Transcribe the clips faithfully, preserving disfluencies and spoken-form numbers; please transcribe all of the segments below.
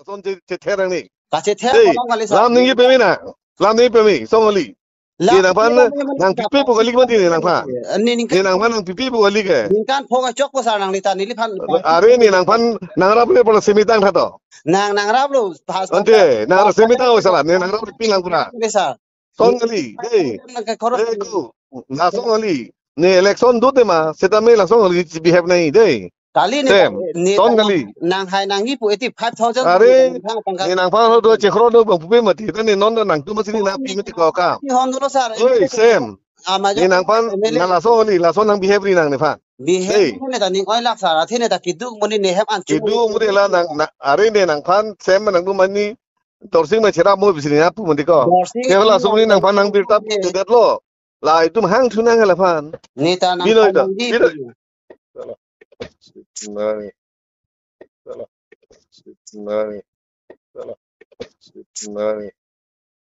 Lason che, chether nangji. Kachether, hey, kolang kali sir. Lam ningje peme na. Lam ningje peme, song kali. Lam ne nangphan ningje peme nang pipe pu kali mati ne nangphan. Ani ningkan, ne nangphan nang pipe pu kali ke. Ningkan pho kachokpo sir nangli ta neliphan. Are ne nangphan nangrap le pala semitang tha to. Nang nangraplo. Ante, nangrap semitang o sala, ne nangrap ping lang pura. Kali sir. Song kali, dei. Nang ke khorok. Eh, ko, lason kali. Ne election do tema, setame lason kali behave nangji, dei. Kali ne, sem, ne son kali. Nanghai nangji pu eighty-five thousand are, nang pangkat. Ne nangphan do chekhro do bang pupe mati, ta ne non nangtum masi ne nangpi mati ko kam. Ti hon dolo sir. Oi, sem. Ama ne jo nangphan, M L A. Na lason kali, lason nang behave ri nang nephan. Behave, dei. Ne ta ning oi lak sir, athe ne ta keduk amonit ne hem an. Keduk amonit la nang, na, are ne nangphan, sem nangtum mani, Dorsing ma cherap mo bisi ne apu mati ko. Dorsing ke lason ne nangphan nang birta ne. Pu det lo. La itum hang thu nang hala phan. Ne ta nang bino phan ita, nang di. Bino. Salah. Nang. Salah. Nang. Salah. Nang.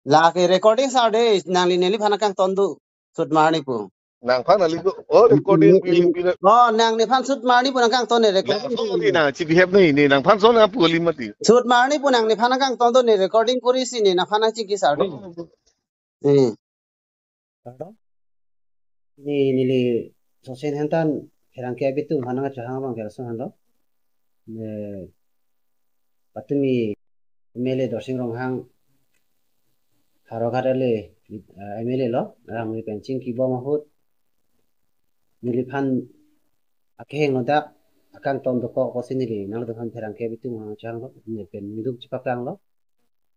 La ke recording sir dei, nangli neliphan nangkangton do. Sut marni pu. Nangphan ali do. Oh, recording, ne, piling piling. Oh, nang nephan sut marni pu nangkangton ne recording. Lason kali nang chibihave nangji ne nangphan son apu kali mati. Sut marni pu nang nephan nangkangton do ne recording kori si ne nangphan nangchingki sir dei. Oh. Eh. Pardon? Ne neli Sosen Hemtang pherangke abitung aphan nangkachehang abang ke lason helo. Ne patumi M L A Dorsing Ronghang Howraghat ale, eh, M L A lo, alangli pen chingkibom ahut neliphan akeheng lo dak, akangton dokok pusi neli nangtumphan pherangke abitung aphan nangchehanglo, ne pen ningduk chepaklang lo.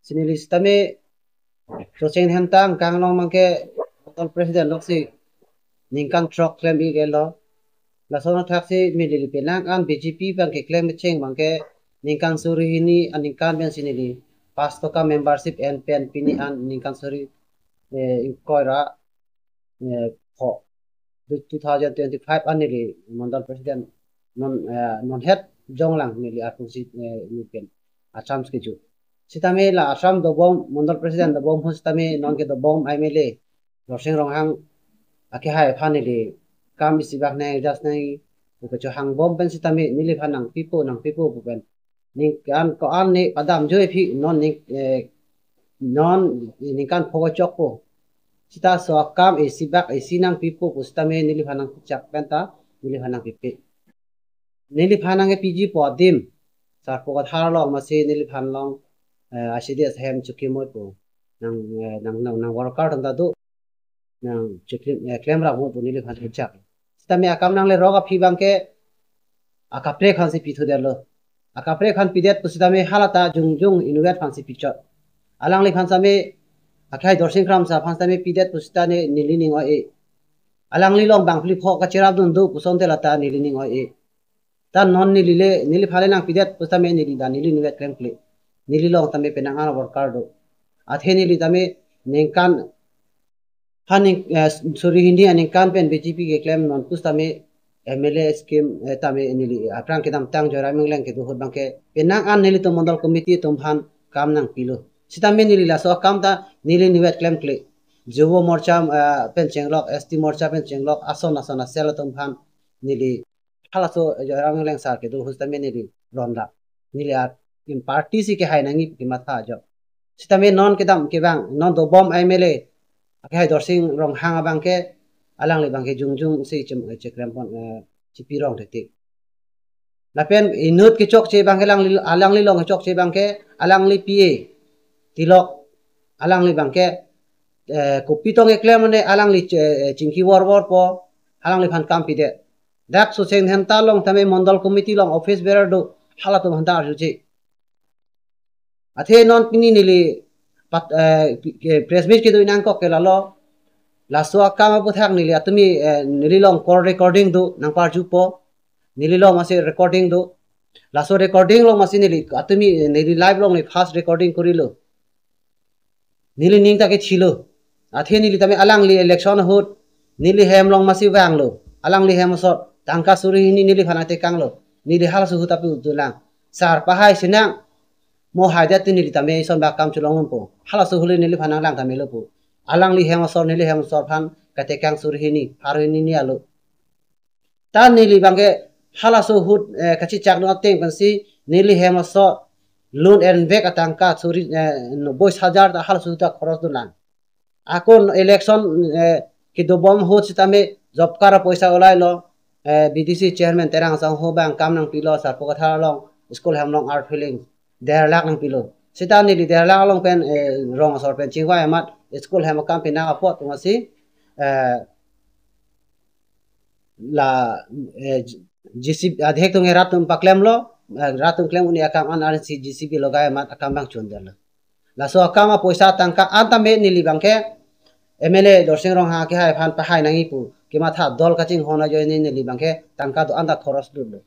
Si neli setame Sosen Hemtang kanglong abang ke local president loksi ningkan throk klem-ik lo. Lason athak si neli penang an B J P abang keklem kecheng abang ke ningkan suri hini aningkan pen si neli pas toka membership en pen pini an ningkan suri, eh, ingkoi ra, eh, pho. Two thousand twenty-five an neli mondol president non, eh, non het jonglang neli arpu si, eh, neli pen Assam schedule. Setame la Assam dobom, mondol president dobom ahut setame non ke dobom M L A Dorsing Ronghang akehai aphan neli kam isi bak nang adjust nangji pu kachehang bom pen setame neliphan nangpipo, nangpipo pu pen. Ningkan ko-an ne padam joi aphi non ning, eh, non ningkan pho kachokpo. Seta laso akam isi bak isi nangpipo pu setame neliphan nangchak pen ta neliphan nangpipe. Neliphan nangkepiji pu adim. Sar pu kathar along masi neliphan along, eh, I C D S hem chukimoi pu. Nang, eh, nang, nang, nang worker atum ta do. Nang chuklim, eh, klemrap mo pu neliphan chak. Setame akam nanglerok aphi abang ke akaprek aphan si pithu detlo. Akaprek aphan pidet pu setame hala ta jongjong inutvet aphan si pichot. Alangliphan setame akhai Dorsing Kramsa aphan setame pidet pu setame neli ning oi-e. Alangli along bang phli pho kacherap dun do puson te lata neli ning oi-e. Ta non neli le, neliphan le nangpidet pu setame neli ta neli inutvet klemkle. Neli along tame penang an worker do. Athe neli tame ningkan ha ning, eh, suri hini aningkan pen B J P keklem non pu setame M L A scheme, eh, tame neli aphrang kedamtang Joyram Engleng kedo ahut abang ke penang an nelitum mondol committee atum aphan kam nangpilo. Setame neli laso akam ta neli inutvet klemkle. Jubo Morcha, eh, pen chenglok, S T Morcha pen chenglok, ason ason a-cell atum aphan neli halaso Joyram Engleng sar kedo ahut setame neli ronra. Neli a-, in party si kehai nangji pu kematha ajok. Setame non kedam kevang, non dobom M L A akehai Dorsing Ronghang abang ke alangli abang ke jongjong si chem, chekrem pon, eh, chipirong titik. Lapen inut kechokche abang ke alangli, alangli along kechokche abang ke alangli P A Tilok alangli abang ke, eh, kopi tong keklem mane alangli che-, eh, chingki vorvor po, alangliphan kam pidet. Dak Sosen Hemtang along tame mondol committee along office bearer do halatum aphanta arjuji. Athe non pini neli pat, eh, press meet kedo nangkok ke lalo. Laso akam aputhak neli atumi, eh, neli along call recording do nangparjupo. Neli along masi recording do. Laso recording along masi neli atumi neli live along neli first recording korilo. Neli ning ta kethilo. Athe neli tame alangli election ahut neli hem along masi vanglo. Alangli hem asor tangka suri hini neliphan atekanglo. Neli halaso ahut api utulang. Sar pahai sinang. Mo haidet te neli tame ison bak kam chelong unpo. Halaso ahut le neliphan nanglang tame lo pu. Alangli hem asor, neli hem asor aphan katekang suri hini, pharo hini ni alo. Ta neli abang ke halaso ahut, eh, kachechak dun ateng pensi neli hem asor Loan envek atangka suri, eh, noboi hajar ta halaso ta khoros dunlang. Ako election, eh, kedobom ahut sitame job card apoisa ulailo, eh, B D C chairman Terang Asangho abang kam nangpilo, Sarpo Kathar along, school hem along earth filling, der lakh nangpilo. Sita neli der lakh along pen, eh, rong asor pen chingvai amat, school hem akam pinang apot atumsi, eh, la, eh, J C B, adhek atum ke rat atum paklemlo, eh, rat atum klem un-e akam an arnisi J C B logai amat akam abang chundetlo. Laso akam apoisa atangka an tame neli abangke M L A Dorsing Ronghang akehai aphan pahai nangji pu kematha dol kachinghon ajoine neli abangke tangka do-an ta khoros dunlo.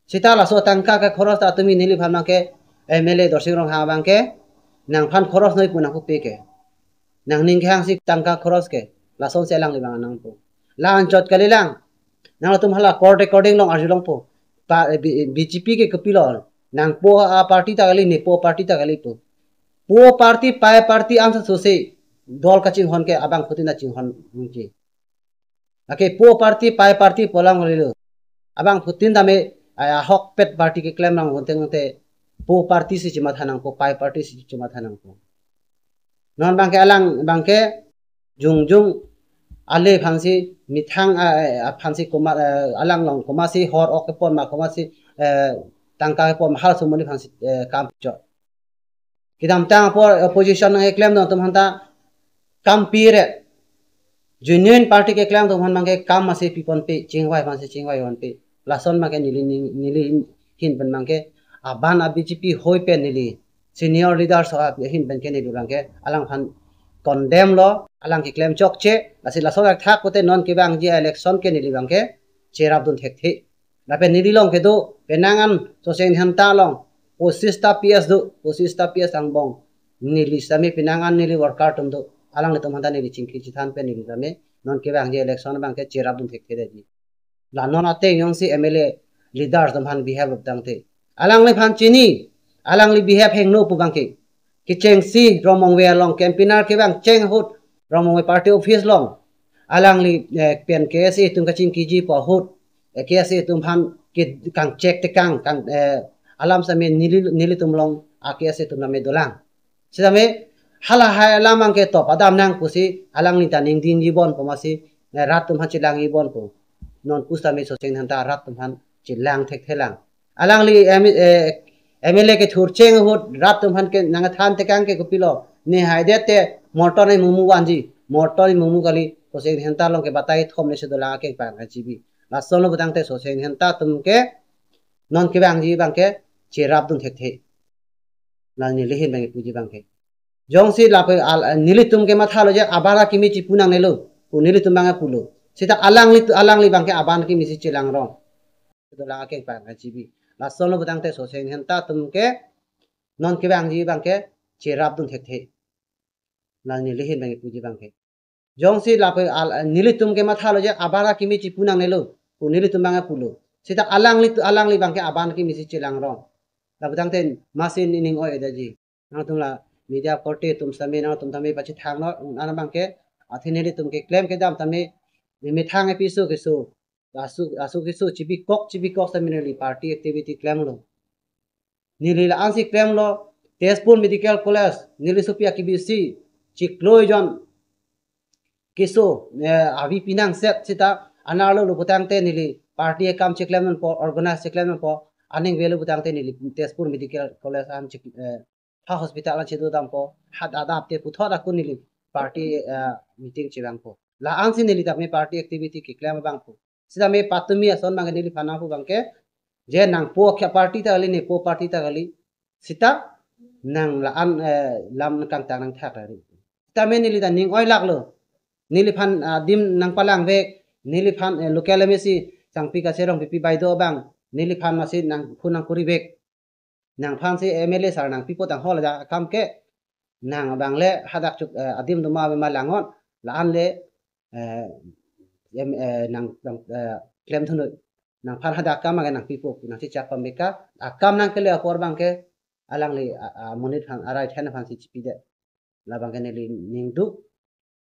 Sita laso tangka ke khoros ta tumi neliphan abangke M L A Dorsing Ronghang abangke nangphan khoros noi pu nangpupe ke. Nangning kehangsi tangka khoros ke. Lasonsi alangli abang nangpo. La anchot kalilang. Nangtum hala court recording along arjulongpo. Pa, eh, B-, B J P ke kopilo. Nangpo a-party ta kali, nepo party ta kali pu. Po party, pai party ansa sose dol kachinghon ke abangphutin ta chinghon nangji. Lake po party, pai party pu alam kalilo. Abangphutin tame, a, ahokpet party keklem nang unte unte po party si chimatha nangpo, pai party si chimatha nangpo. Non abangke alang abangke jongjong ale aphansi methang, a, a, aphansi komat, eh, alang along komatsi hor ok kepon ma komatsi, eh, tangka kepon ma halaso amonit aphansi, eh, kam chot. Kedamtang apor opposition nangkeklem atum aphanta kam pire. Genuine party keklem atum aphan abangke kam masi piponpe, chingvai aphansi chingvai ponpe. Lason abangke neli ning, neli hin pen abangke aban a-B J P hoi pen neli senior leaders ahin pen ke neli abangke alangphan condemn lo, alang keklem chokche, lasi laso thakthak pute non kevangji election ke neli abangke cherapdun thekthe. Lapen neli along kedo, penang an Soseng Dhenta along, pochis ta P S do, pochis ta P S angbong. Neli sitame penang an neli worker atum do, alanglitum aphanta neli chingki chethan pen neli sitame, non kevangji election abangke cherapdun thekthedetji. La non ateng jongsi M L A leaders atum aphan behave tangte. Alangliphan chini, alangli behave hingno pu abangke. Kechengsi Rongmongve along campaigner kevang cheng ahut, Rongmongve party office along. Alangli, eh, pen K S A atum kachingkiji pu ahut, eh, K S A atum aphan ke kangchek tekang, kang, eh, alam sitame neli, nelitum along a-K S A atum tame dolang. Sitame halahai alam abangke top adam nang pusi alangli ta ningdingji bon pu masi, eh, rat atum aphan chelangji bon pu. Non pusitame Soseng Dhenta rat atum aphan chelang thekthelang. Alangli M-, eh, M L A kethur cheng ahut rat atum aphan ke nangthan tekang ke kopilo. Ne haidet te morton ai mumu vanji. Morton ai mumu kali, Soseng Dhenta along ke batai thom le si dolang akeng pang G B. Lasonlo putangte Soseng Dhenta atum ke non kevangji abangke cherapdun thekthe. La neli ahin abangke puji abangke. Jongsi lapu al, nelitum ke mathalo je aban akimi chipu nangnelo. Pu nelitum abangke pulo. Sita alangli, alangli abangke aban akimi si chelang rong. Dolang akeng pang G B. Lasonlo putangte Soseng Dhenta atum ke non kevangji abangke cherapdun thekthe. La neli ahin abangke puji abangke. Jongsi lapu al, nelitum ke mathalo je aban akimi chipu nangnelo. Pu nelitum abangke pulo. Sita alangli, alangli abangke aban akimi si chelang rong. La putangte masi ning oi-edetji. Nangtum la media korte atum sitame nangtum tame pachethang non, un an abangke, athe nelitum keklem kedam tame, methang episo keso, aso, aso keso chibikok, chibikok sitame neli party activity klemlo. Neli la-ansi klemlo, Tezpur Medical College, neli sopi akibisi, chiklo ejon, keso, eh, avi pinangset sita, anerlo lo putangte neli party akam cheklem nangpo, organize cheklem nangpo, aning avelo putangte neli Tezpur Medical College an chek-, eh, ha hospital an chedo dampo, hadak adap te puthot ako neli party, eh, meeting chevangpo. La-ansi neli tame party activity keklem abangpo. Sitame patumi ason abangke neliphan nangpu abangke, je nangpo akya party ta kali, nepo party ta kali, sita nang la-an, eh, lam kangtang nangthak lari. Sitame neli ta ning oilaklo. Neliphan, ah, adim nangpalangvek, neliphan, eh, local M A C Sangpi Kachar Rongpipi baideo abang, neliphan masi nangphone nangkorivek. Nangphansi M L A sar nangpipo tang hol ja akam ke. Nang abang le hadak chuk, eh, adim doma ave ma lang non. La-an le, eh, em, eh, nang, nang, eh, klemthu noi. Nangphan hadak akam abangke nangpipo, nangchichak pameka. Akam nangkele apor abangke alangli, a, a, monit aphan, a right hand aphansi chipidet. Labangke neli ningduk.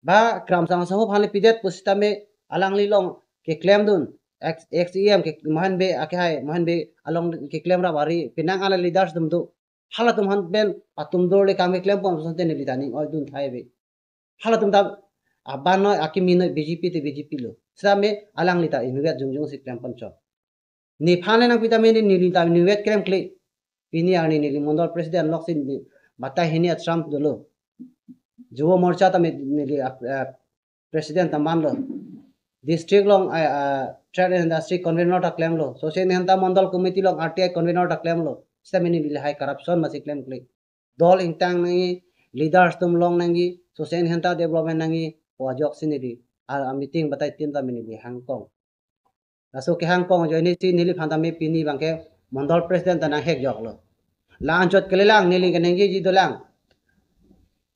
Ba Kramchang Asangho aphan le pidet pusitame alangli along keklemdun. Ex, ex E M ke Mohan Bey akehai, Mohan Bey along keklem rap ari penang ala leaders atum do. Halatum aphan pen atum dorle kam keklem pon asonte neli ta ning oidun thai ave. Halatum ta aban noi akimi noi B J P te B J P lo. Sitame alangli ta inutvet jongjong si klem pon chok. Nephan le nangpi tame neli ta inutvet klemkle. Pini arni neli mondol president lok si neli batai hini atram dolo. Yuva Morcha tame neli ap- ap- president ta manlo. District along ah, ah, trade and industry convenor ta klemlo. Sose Nehenta mondol committee along R T I convenor ta klemlo. Sitame neli lahai corruption masi klemkle. Dol ingtang nangji, leaders atum long nangji, Sose Nehenta development nangji, pu ajoksi neli a, a meeting batai tim tame neli hangkong. Laso kehangkong ajoine si neliphan tame pini abangke mondol president ta nanghek joklo. La anchot kelelang neli keningjeji dolang.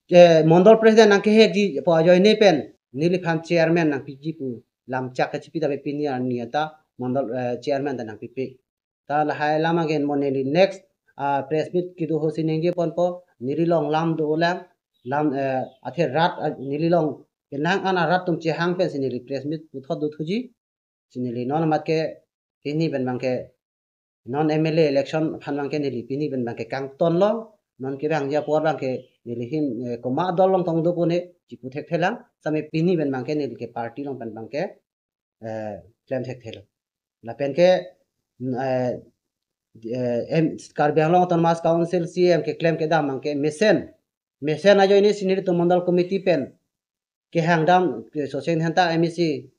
Ke mondol president nangkehekji pu ajoine pen neliphan chairman nangpiji pu lamchak kachipi tame pini arni ta mondol, eh, chairman ta nangpipe. Ta lahai alam agen mo neli next, ah, press meet kedo ahut si ningje ponpo, neli along lam dolang, lam, eh, athe rat, ah, neli along penang an arat atum chehang pensi neli press meet puthot dothuji. Si neli non amat ke pini pen abangke non M L A election aphan abangke neli pini pen abangke kangtonlo, non kevangji apor abangke neli ahin, eh, komat adol along tong dopo ne chipu thekthelang, sitame pini pen abangke neli ke party along pen abangke, eh, klem thekthelo. Lapen ke, mm, eh, eh, em, Karbi Anglong Autonomous Council C E M keklem kedam abangke mesen. Mesen ajoine si nelitum mondol committee pen kehang dam, ke Sose Nehenta M A C,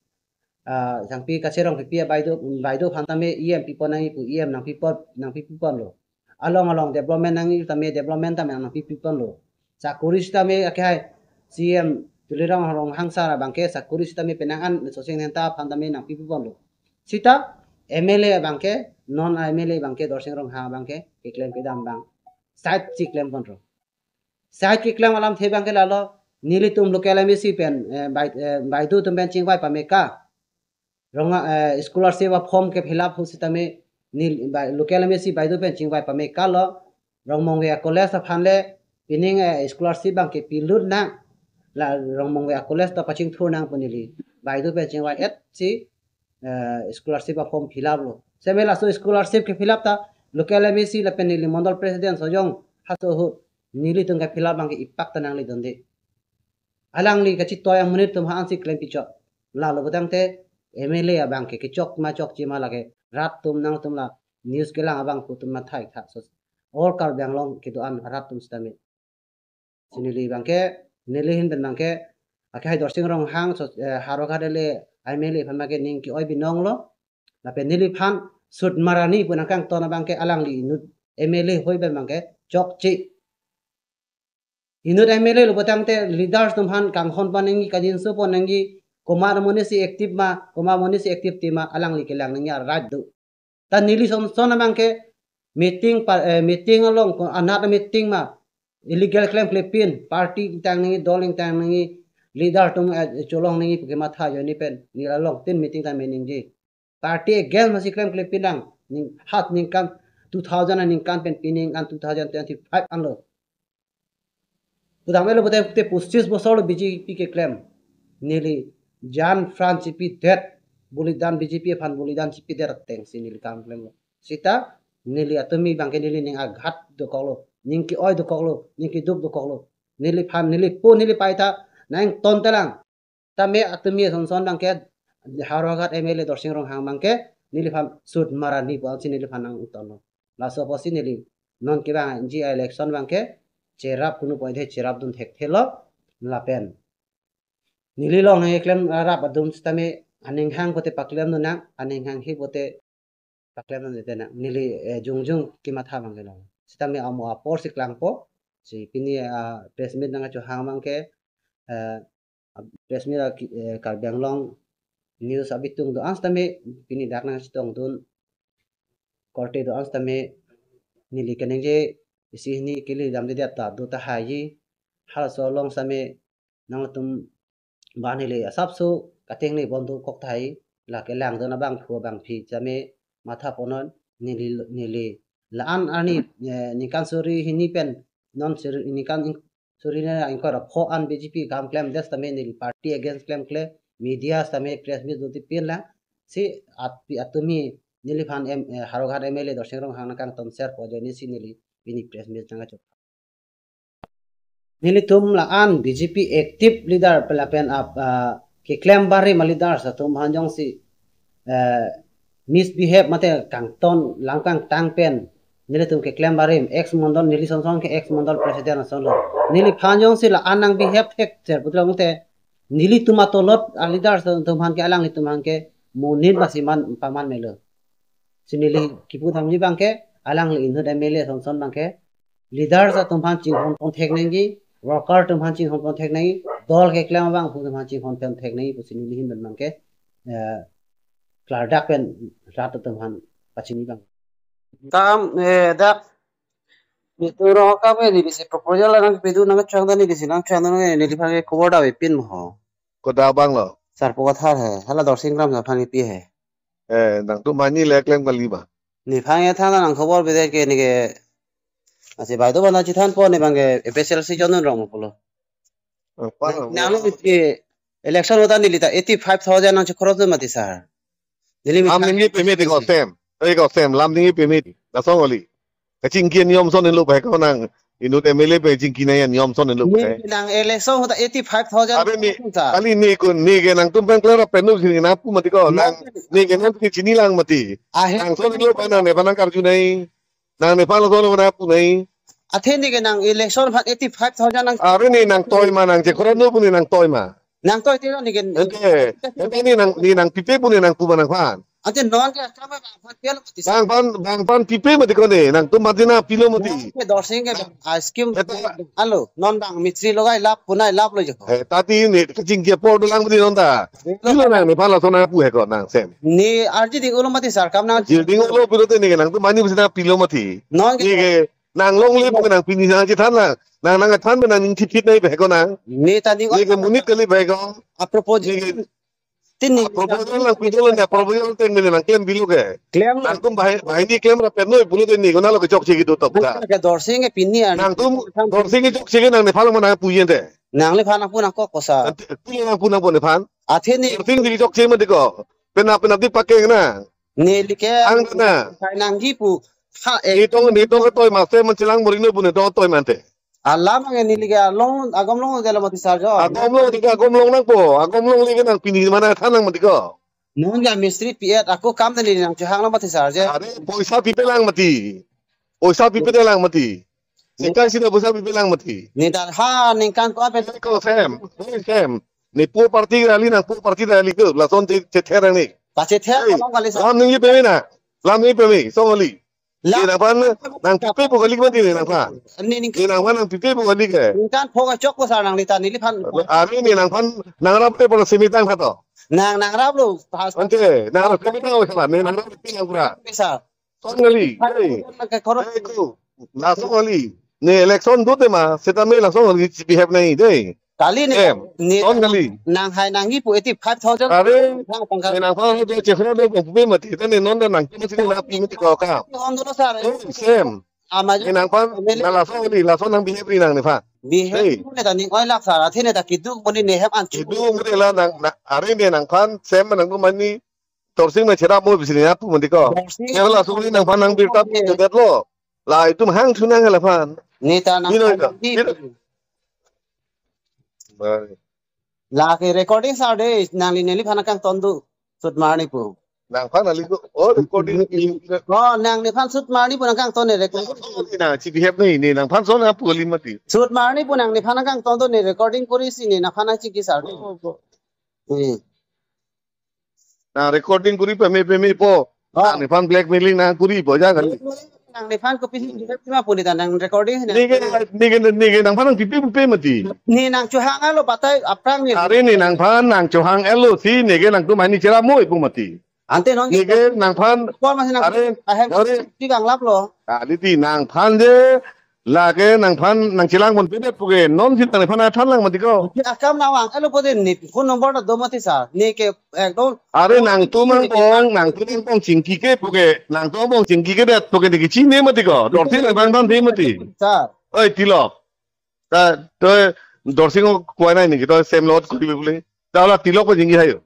ah, Sangpi Kachirong Pipi abaido, baido aphan tame E M pipon nangji pu E M nangpipon, nangpiponlo. Along along development nangji tame development tame nangpiponlo. Sakori sitame akehai C E M Tuliram Ronghang sir abangke sakori sitame penang an Sose Nehenta aphan tame nangpiponlo. Sita M L A abangke, non M L A abangke Dorsing Ronghang abangke keklem kedam abang side si klem ponlo. Side keklem alamthe abangke lalo, nelitum local M A C pen, eh, bai, eh, baido atum pen chingvai pame ka. Rong, eh, scholarship a form ke fill up ahut sitame neli bai, local M A C baido pen chingvai pame ka lo. Rongmongve a college aphan le pining, eh, scholarship abangke pilut nang. La Rongmongve a college ta pachingthur nang pu neli baido pen chingvai-et si, eh, scholarship a form fill up lo. Sitame laso scholarship ke fill up ta local M A C lapen neli mondol president sojong haso ahut nelitum ke fill up abangke ipak ta nangli donde. Alangli kachitoi amonit atum aphan si klem pichok. Lalo putangte M L A abangke kechok ma chokche ma lake rat atum nangtum la news kelang abang pu atum matha-ik tha. So, all Karbi Anglong kedo-an rat atum sitame. Si neli abangke, neli ahin pen abangke, akehai Dorsing Ronghang, so, eh, Howraghat L A, M L A aphan abangke ning ke-oi binong lo. Lapen neliphan sut marani pu nangkangton abangke alangli inut M L A ahoi pen abangke chokche. Inut M L A lo putangte leaders atum aphan kanghon pon nangji, kangjinso pon nangji, komat amonit si active ma, komat amonit si active te ma, alangli kelang nangji a-right do. Ta neli son son abangke meeting pa, eh, meeting along ko anat meeting ma illegal klemklepin, party ingtang nangji, dol ingtang nangji, leader atum, eh, cholong nangji pu kematha ajoine pen neli along tin meeting ta me ningje. Party against masi klemklepin lang. Ning hat ningkan two thousand aningkan pen pining an two thousand twenty-five anlo. Pudam elo pute pute pochis bosor lo B J P keklem. Neli jan pran chipidet, bolidan B J P aphan bolidan chipidet ateng si neli kam klemlo. Sita neli atumi abangke neli ning aghat dokoklo, ning ke-oi dokoklo, ning keduk dokoklo. Neliphan, neli po, neli paita nangtontelang. Tame atumi son son abangke Howraghat M L A Dorsing Ronghang abangke neliphan sut marani pu ansi neliphan nangtonlo. Laso apotsi neli non kevangji a-election abangke cherap kunu pointe cherapdun thekthelo lapen neli along nangkeklem rap atum sitame aning hang pute paklemdun nang, aning hanghe pute paklemdun tete nang. Neli, eh, jongjong kematha abangke lo. Sitame amo apor si klangpo. Si pini, ah, press meet nangkachehang abangke, eh, press meet aki, eh, Karbi Anglong news abitung do-an sitame pini dak nangchetongdun korte do-an sitame neli keningje isi hini kili damdedet ta do tahai. Halaso along sitame nangtum ba neli asapso kating ni bondukok tahai, la kelangdun abangphu abangpi sitame matha ponnon. Neli, neli la-an arni, eh, ningkan suri hini pen non suri ningkan ing-, suri na ingkoi ra pho an B J P kam klemdet sitame neli party against klemkle, media sitame press meet dotipin lang. Si at-, atumi neliphan em, eh, Howraghat M L A Dorsing Ronghang nangkangton serpo ajoine si neli pini press meet nangkachok. Nelitum la-an B J P active leader pen lapen ap, ah, keklem barim a-leaders atum aphan jongsi, eh, misbehave mate kangton lang kangtang pen nelitum keklem barim ex mondol, neli sonson ke ex mondol president asonlo. Neliphan jongsi la-an nang behave thekser pulote nelitum atolot a-leaders atum aphan ke alanglitum aphan ke monit masi man paman melo. Si neli kipu tangji abang ke alangli inut M L A sonson abang ke leaders atum aphan chinghon pon thek nangji, worker atum aphan chinghon pon thek nangji, dol keklem abang atum aphan chinghon pon thek nangji pusi neli ahin pen abang ke, eh, klardak pen rat atum aphan pachini abang. Kam, eh, dak, itu rong kam ke neli si proposal nangpidun nangchang dan neli si nangchang dan neliphan ke khobor davepin mo ho. Kodak abang lo? Sarpo Kathar he, hala Dorsing Kramsa aphan kipi he. Eh, nangtum mani le klem kali ma? Nephan ke thangnat nang khobor pide ke neke, asi baideo abang ta chethanpo ne abang ke A P H L C chonun rong pulo. Eh, pa Nang, nang ke election ahut ta neli ta eighty five thousand nangchekhoros do mati sir. Neli lam methang ningje peme ti ko sem. Eh, ko sem, lam ningje peme ti. Lason kali. Kachingki aniyom ason henlo pai ko nang inut M L A pen chingki nangji aniyom ason henlo pai. Neli nang election ahut ta eighty five thousand Abe ni, sir. Kali ni ko ni ke nangtum pen klem ra pen nu sini nangpu mati ko. Nang, Nang ni ke nang ke chini lang mati. Ahe. Nang ason henlo pai nang nephan nangkarju nai. Nang nephan lason lo nangpu nai. Athe ni ke nang election aphan eighty five thousand nang Are ni nangtoi ma nangchekhoros nu pu ni nangtoi ma? Nangtoi ti ni ke Ente, ente ni nang, ni nangpipe pu ni nangpu ma nangphan? Ante non ke akam abang aphan pilo mati sir. Bang aphan, bang aphan pipe mati ko ni, nangtum mati nangpilo mati. Non ke Dorsing ke bang, ah, scheme Eta alo, non bang mitri logai lap punai lap lo jo. Eh, ta ti ni kachingki apor dolang mati non ta. Pilo nang nephan lason nangpu he ko nang sem. Ni arji ding ulo mati sir, kam nang Jil ding ulo pulote ni ke nangtum mani pusi nangpilo mati. Non ke Ni ke nang longle pu nang pini nangchethan nang. Nang nangthan pen nang ning thipit nai pai ko nang. Ni ta ning Ni ke monit kali pai ko. Apropos Ni ke tin ni proposal nangpidun lo ni proposal teng ni nangklem bilo ke. Klem Nangtum bahai, bahai ni klem ra pen noi pulote ni ko nalo kechokche kedo tok ta. Ke Dorsing ke pini an. Nangtum Dorsing kechokche ke nang nephan lo ma nangpu yen te. Nangliphan nangpu nangkok ko sir. Ante, pulo nangpu nangpo nephan. Athe ni Dorsing di kechokche mati ko. Pen ap pen ap di pakeng na. Neli ke Ang na. Hai nangji pu. Ha, eh. Nitong, nitong ketoi ma sem man chelang moring noi pu nitong ketoi ma ante. Alam ange neli ke along, agom long ke lo mati sir jo. Agom longle ke agom long nangpo. Agom longle ke nang pini ma nangthan nang mati ko. Non ke mistri P F ako kam neli nangchehang lo mati sir je. Are poisa pipe lang mati. Poisa pipe lang mati. Ningkan sina poisa pipe lang mati. Ni dar ha ningkan ko ape Ko sem. Ko sem. Ni pu party rally nang pu party rally ke lason che, chether ni. Pachether Hey, ko kali sir. Lam ningje peme na. Lam ningje peme. Song kali. La Ni nangphan nangpipe pu kali mati ni nangphan. Ni ning Ni nangphan nangpipe pu kali ke. Ningkan pho kachok ko sir nangli ta neliphan. Are ni nangphan nangrap te pala simi tang khato. Nang nangrap lo. Ante nangrap te ta khala ni nangrap te nang pura. Bisa. Song kali. Hai, Hey. Nang ke khoro. Hey, ko. Lason kali. Ni election do te ma, seta me lason kali behave nai de. Kali ni Em, ni Song kali. Nang hai nangji pu eighty five thousand. Are, Nang pangkal. Ni nangphan do chehra do pu mati, ta ni non da nang kima sini na pi mati ko ka. Nang dolo sir. Em, sem. Ama Ni nangphan, M L A. Na lason kali, lason nang behave ri nang nephan. Behave Hey. Ni ta ning oi lak sir, athe ni ta kiduk moni nehem an Kiduk moni la nang, na, are ni nangphan, sem nangtum mani, Dorsing ma cherap mo pusi ni apu mati ko. Dorsing. Ya la suri nangphan nang birta pu Dorsing. Jedet lo. La itum hang thu nang la phan. Ni ta nang Ni noi ka. Ni Ni noi. Bye. La ke recording sir de nangli neliphan nangkangton do. Sut marni pu. Nangphan ali ko. Oh, recording. Oh, nang nephan sut marni pu nangkangton ne recording. Ni na chi behave ni ni nangphan son apu ali mati. Sut marni pu nang nephan nangkangton do ne recording kori si ni nangphan nangchingki sir. Oh, oh. Hmm. Na recording kuri peme peme po. Oh. Nang nephan blackmailing nang kuri po ja kali. Nang nephan kopi si nang puni ta nang recording si nang. Ni ke ni ke ni ke nangphan nangpipe pupe mati. Ni nangchehang alo batai aphrang ni. Are ni nangphan nangchehang alo si ni ke nangtum mani cherap mo ipu mati. Ante non Ni ke nangphan Por masih nang are ahem are ti kang lap lo. Kali ti nangphan je Lake nangphan nangchelang ponpe det puke non si nangphan athan lang mati ko. Akam nang vang alo pote ni phone number ta do mati sir. Ni ke ekdom Are nangtum angbong, nangtum angbong chingki ke puke, nangtum angbong chingki ke det puke ni kechine mati ko. Dorsing nangphan than the mati. Sir. Oi Tilok. Ta to Dorsing ko kuanai ni to sem lot kuri bule. Ta la Tilok ko chingki hayo.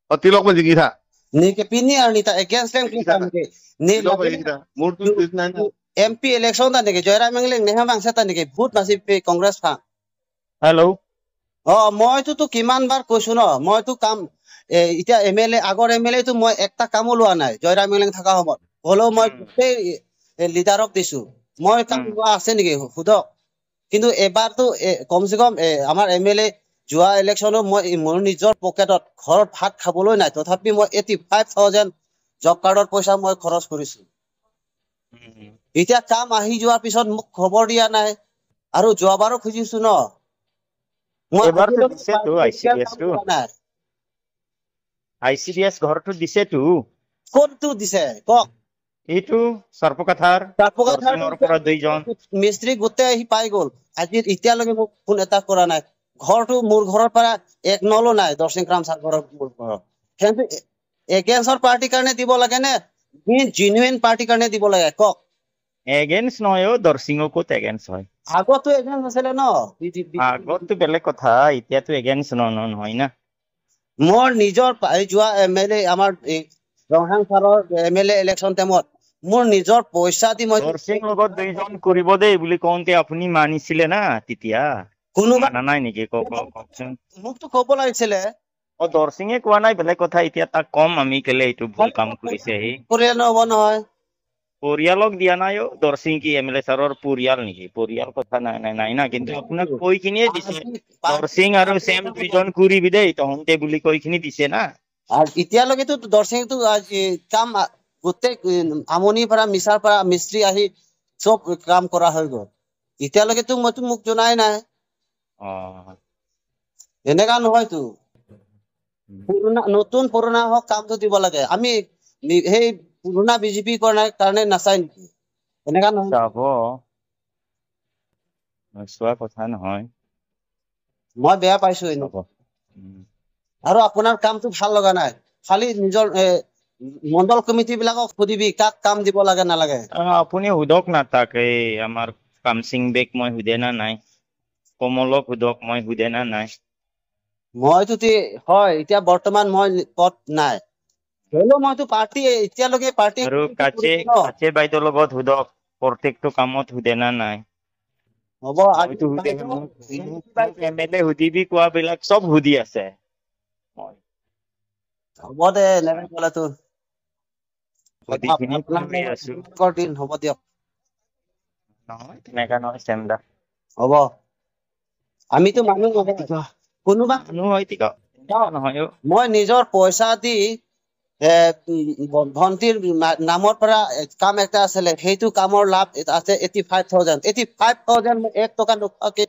O Tilok pen chingki tha. Ni ke pini arni ta against lang Chingki tha. Kam ke. Ni Tilok pen lagi chingki tha. Murtu tu- tu nang. M P election এটা নেকি, জয়ৰাম মেংলেং নেহে মাংসে এটা নেকি, vote নাচিবি কংগ্ৰেছ ফান। Hello'. অ, মইতো তো কিমান বাৰ কৈছো ন, মইতো কাম, এ, এতিয়া এম এল এ, আগৰ এম এল এ তো মই একটা কামো লোৱা নাই জয়ৰাম মেংলেং থকা সময়ত। হ'লেও মই উম। গোটেই, এ, লিডাৰক দিছো। মই কাম উম। লোৱা আছে নেকি? সোধক। কিন্তু এবাৰতো, এ, কমচে কম, এ, আমাৰ এম এল এ যোৱা ইলেকশ্যনত মই, এ, মোৰ নিজৰ পকেটত ঘৰত ভাত খাবলৈ নাই, তথাপি মই এইটি ফাইভ থাউজেণ্ড জব কাৰ্ডৰ পইচা মই খৰচ কৰিছো। উম। এতিয়া কাম আহি যোৱাৰ পিছত মোক খবৰ দিয়া নাই, আৰু যোৱাবাৰো খুজিছো ন। মই এবাৰতো আজিলৈকে দিছেতো, আই চি ডি এছ কাম টো। কৰা নাই। আই চি ডি এছ ঘৰটো দিছেতো। কোনটো দিছে কওক? এইটো সৰ্পকাথাৰ, সৰ্পকাথাৰ দৰসিঙৰ পৰা দুইজন। মিস্ত্ৰী গোটেই আহি পাই গ'ল। আজি এতিয়ালৈকে মোক ফোন এটা কৰা নাই। ঘৰটো মোৰ ঘৰৰ পৰা এক নলো নাই, দৰসিং ৰাম ছাৰ ঘৰৰ মোৰ ঘৰৰ। কিন্তু এগেইনষ্টৰ পাৰ্টিৰ কাৰণে দিব লাগে নে, জেনুইন পাৰ্টিৰ কাৰণে দিব লাগে কওক? এগেইনষ্ট নহয় অ, দৰসিঙো ক'ত এগেইনষ্ট হয়? আগতো এগেইনষ্ট আছিলে ন, বি জে পি। আগততো বেলেগ কথা, এতিয়াতো এগেইনষ্ট ন-, ন-, নহয় না। মোৰ নিজৰ পা-, এই যোৱা এম এল এ, আমাৰ এই ৰংহাং ছাৰৰ এম এল এ ইলেকশ্যন টাইমত মোৰ নিজৰ পইচা দি মই দৰসিং লগত দুইজন কৰিব দেই বুলি কওঁতে আপুনি মানিছিলে না তেতিয়া? কোনোবা মানা নাই নেকি? কওক, কওক, কওকচোন। মোকতো ক'ব লাগিছিলে। অ, দৰসিঙে কোৱা নাই, বেলেগ কথা। এতিয়া তাক কম আমি কেলে এইটো ভুল কাম কৰিছে সি। পৰিয়াল নহ'ব নহয়। পৰিয়ালক দিয়া নাই অ। দৰসিং কি এম এল এ ছাৰৰ পৰিয়াল নেকি? পৰিয়াল কথা নাই, নাই, নাই না। কিন্তু আপোনাক কৈ কিনিয়ে দিছে। আজি পাঁচ দৰসিং আৰু ছেম দুইজন কৰিবি দেই, তহন্তে বুলি কৈ কিনি দিছে না। আৰু এতিয়ালৈকেতো দৰসিংটো আজি কাম আ-, গোটেই, উম, আমনিৰ পৰা, মিছাৰ পৰা মিস্ত্ৰী আহি চব কাম কৰা হৈ গ'ল। এতিয়ালৈকেতো মইতো মোক জনাই নাই। অ। এনেকা নহয়তো। উম। পুৰণা, নতুন পুৰণা হওক, কামটো দিব লাগে। আমি নি-, সেই পুৰণা বি জে পি কৰণে-, কাৰণে নাচাই নেকি? এনেকা নহয়। চাব। নোচোৱা কথা নহয়। মই বেয়া পাইছো এনেকুৱা। চাব। উম। আৰু আপোনাৰ কামটো ভাল লগা নাই। খালি নিজৰ, এ, মণ্ডল কমিটি বিলাকক সুধিবি, কাক কাম দিব লাগে নালাগে। আহ, আপুনি সোধক না তাক, এই আমাৰ কামসিং বেক মই সোধে না নাই, কমলক সোধক মই সোধে না নাই। মইতো তি-, হয়, এতিয়া বৰ্তমান মই পদ নাই। হ'লেও মইতো পাৰ্টি, এতিয়ালৈকে পাৰ্টি আৰু একো কাচে, কৰিছো ন। কাচে বাইদেউৰ লগত সোধক, প্ৰত্যেকটো কামত সোধে না নাই। হ'ব, আজি মইতো সোধে, বাইদেউ, মোক, মোক, বাইদেউ। মোক এম এল এ সুধিবি কোৱাবিলাক চব সুধি আছে। মই হ'ব দে, এনেকে ক'লেতো। সুধি কিনি আপোনাক মই আছো। আপোনালোকৰ দিন হ'ব দিয়ক। নহয়, তেনেকা নহয়, চেমদা। হ'ব। আমিতো মানুহ নহয়। কোনোবা মানুহ হয়, ঠিক আছে। নহয়, অ। মই নিজৰ পইচা দি, এ, উম, ভ-, ভণ্টিৰ না-, নামৰ পৰা, এ, কাম এটা আছিলে, সেইটো কামৰ লাভ এটা আছে eighty five thousand. Eighty five thousand মই এক টকা নোখোৱাকে